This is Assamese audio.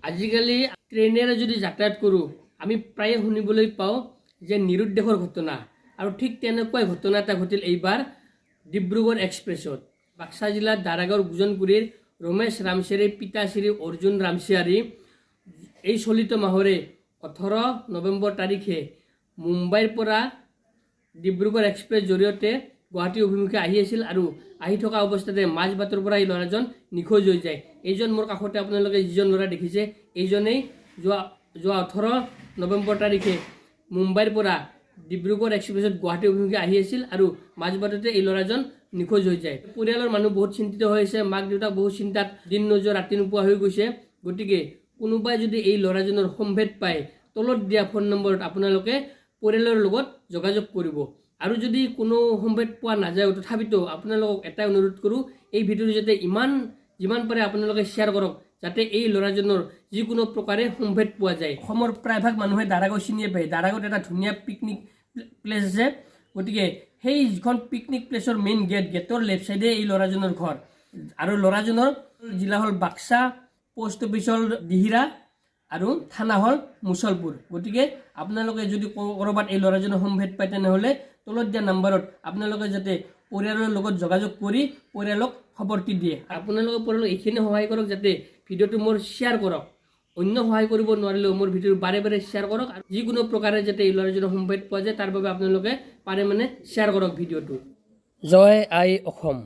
আজিকালি ট্ৰেইনেৰে যদি যাতায়াত কৰোঁ, আমি প্ৰায়ে শুনিবলৈ পাওঁ যে নিৰুদ্দেশৰ ঘটনা। আৰু ঠিক তেনেকুৱাই ঘটনা এটা ঘটিল এইবাৰ ডিব্ৰুগড় এক্সপ্ৰেছত। বাক্সা জিলাৰ দাৰাগাঁৱৰ গুজনকুৰিৰ ৰমেশ ৰামচিয়াৰীৰ পিতা শ্ৰী অৰ্জুন ৰামচিয়াৰী এই চলিত মাহৰে 18 নৱেম্বৰ তাৰিখে মুম্বাইৰ পৰা ডিব্ৰুগড় এক্সপ্ৰেছ জৰিয়তে গুৱাহাটী অভিমুখে আহি আছিল আৰু আহি থকা অৱস্থাতে মাজ বাটৰ পৰা এই ল'ৰাজন নিখোজ হৈ যায়। এইজন মোৰ কাষতে আপোনালোকে যিজন ল'ৰা দেখিছে, এইজনেই যোৱা যোৱা 18 নৱেম্বৰ তাৰিখে মুম্বাইৰ পৰা ডিব্ৰুগড় এক্সপ্ৰেছত গুৱাহাটী অভিমুখে আহি আছিল আৰু মাজ বাটতে এই ল'ৰাজন নিখোজ হৈ যায়। পৰিয়ালৰ মানুহ বহুত চিন্তিত হৈ আছে। মাক দেউতাক বহুত চিন্তাত দিন নোযোৱা ৰাতি নোপোৱা হৈ গৈছে। গতিকে কোনোবাই যদি এই ল'ৰাজনৰ সম্ভেদ পায়, তলত দিয়া ফোন নম্বৰত আপোনালোকে পৰিয়ালৰ লগত যোগাযোগ কৰিব। আৰু যদি কোনো সম্ভেদ পোৱা নাযায়, তথাপিতো আপোনালোকক এটাই অনুৰোধ কৰোঁ, এই ভিডিঅ'টো যাতে যিমান পাৰে আপোনালোকে শ্বেয়াৰ কৰক, যাতে এই ল'ৰাজনৰ যিকোনো প্ৰকাৰে সম্ভেদ পোৱা যায়। অসমৰ প্ৰায়ভাগ মানুহে দাৰাগাঁও চিনিয়ে পায়। দাৰাগাঁৱত এটা ধুনীয়া পিকনিক প্লেচ আছে। গতিকে সেই যিখন পিকনিক প্লেচৰ মেইন গেট, গেটৰ লেফ্ট চাইডে এই ল'ৰাজনৰ ঘৰ। আৰু ল'ৰাজনৰ জিলা হ'ল বাক্সা, পোষ্ট অফিচ হ'ল দিহিৰা আৰু থানা হ'ল মুছলপুৰ। গতিকে আপোনালোকে যদি ক'ৰবাত এই ল'ৰাজনৰ সম্ভেদ পায়, তেনেহ'লে তলত দিয়া নাম্বাৰত আপোনালোকে যাতে পৰিয়ালৰ লগত যোগাযোগ কৰি পৰিয়ালক খবৰটি দিয়ে। আপোনালোকে পৰিয়ালক এইখিনি সহায় কৰক, যাতে ভিডিঅ'টো মোৰ শ্বেয়াৰ কৰক। অন্য সহায় কৰিব নোৱাৰিলেও মোৰ ভিডিঅ'টো বাৰে বাৰে শ্বেয়াৰ কৰক আৰু যিকোনো প্ৰকাৰে যাতে এই ল'ৰাজনৰ সম্ভেদ পোৱা যায়, তাৰ বাবে আপোনালোকে পাৰে মানে শ্বেয়াৰ কৰক ভিডিঅ'টো। জয় আই অসম।